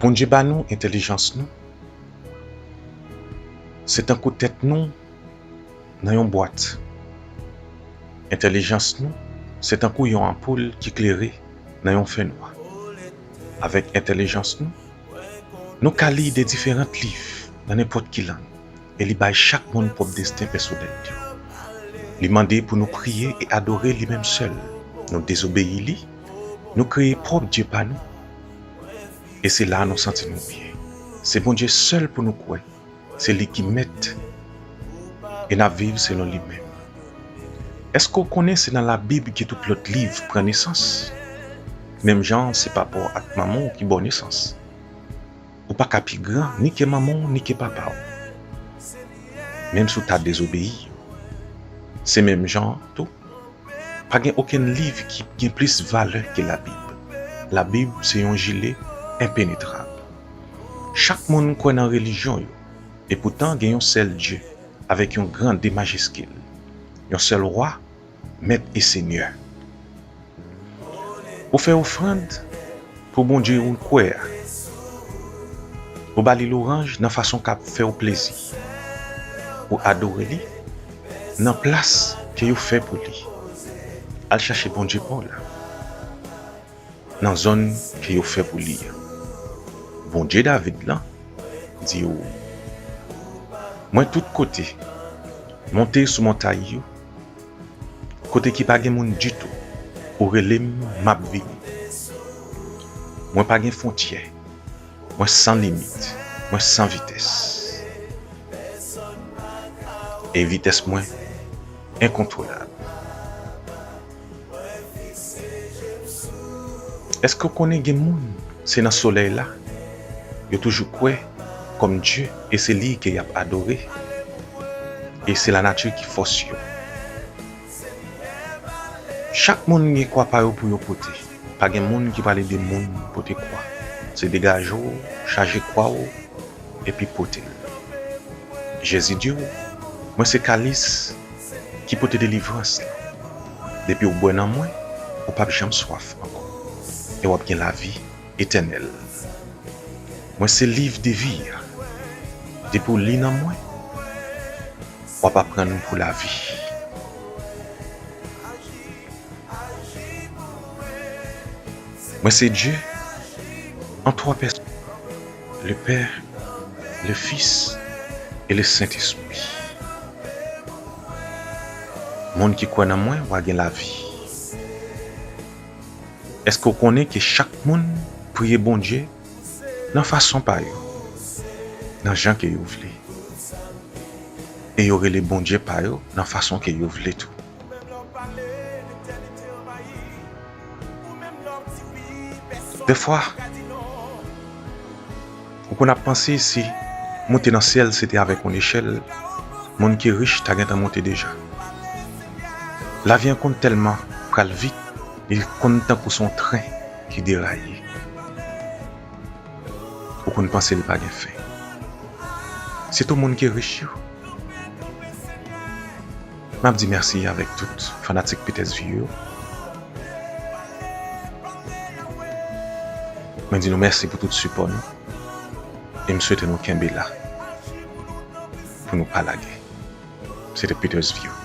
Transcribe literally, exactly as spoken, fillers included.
Bondye ba nou entèlijans nou, se tankou tèt nou nan yon bwat. Entèlijans nou, se tankou yon anpoul ki klere nan yon fènwa. Avèk entèlijans nou, nou ka li de diferan liv nan nenpòt ki lang, e li bay chak moun pwòp desten pèsonèl li. Li mande pou nou priye e adore li menm sèl. Nou dezobeyi li, nou kreye pwòp dye pa nou, e se la nou santi nou byen. Se Bondye sèl pou nou kwè, se li ki mèt, e n ap viv selon li menm. Èske w konnen se nan Labib ke tout lòt liv pran nesans? Menm jan se papa w ak manman w ki ba w nesans. Ou pa ka pi gran ni ke manman w ni ke papa w. Menm si w ta dezobeyi yo. Se menm jan an tou. Pa gen okenn liv ki gen plis valè ke Labib. Labib se yon jile enpenetrab. Chak moun kwè nan relijyon yo, epoutan gen yon sèl Dye avèk yon gran D majiskil, yon sèl Wa, Mèt e Senyè. Ou fè ofrann pou Bondye ou kwè a. Ou ba li lwanj nan fason k ap fè w plezi. Ou adore li nan plas ke yo fè pou li. Al chache Bondye pa w la nan zòn ke yo fè pou li a. Bondye David lan di w, mwen tout kote, monte sou montay yo, kote ki pa gen moun ditou, ou rele m, m ap vini. Mwen pa gen fwontyè, mwen san limit, mwen san vitès. E vitès mwen enkontwolab. Èske w konnen gen moun se nan solèy la yo toujou kwè kòm Dye e se li ke y ap adore? E se lanati ki fòs yo. Chak moun gen kwa pa yo pou yo pote. Pa gen moun ki pral ede moun pote kwa. Se degaje w, chaje kwa w, epi pote l. Jezi di w, mwen se kalis ki pote delivrans la. Depi w bwè nan mwen, ou p ap janm swaf ankò. E w ap gen lavi etènèl. Mwen se liv de vi a. Depi w li nan mwen, w ap aprann pou lavi. Mwen se Dye an twa pèsòn, le Pè, le Fis e le Sentespri. Moun ki kwè nan mwen, w a gen lavi. Èske w konnen ke chak moun priye Bondye nan fason pa yo, nan jan ke yo vle? E yo rele Bondye pa yo nan fason ke yo vle tou. Dèfwa, ou konn ap panse si moute nan syèl se te avèk yon nechèl, moun ki rich ta gentan moute deja. Lavi an konn tèlman pral vit, li konn tankou se yon tren ki deraye. Ou konn panse li pa gen fen. Sitou moun ki rich yo. M ap di mèsi avèk tout fanatik Peters View yo. Mwen di nou mèsi pou tout sipò nou. E m swete nou kenbe la pou nou pa lage. Se te Peters View.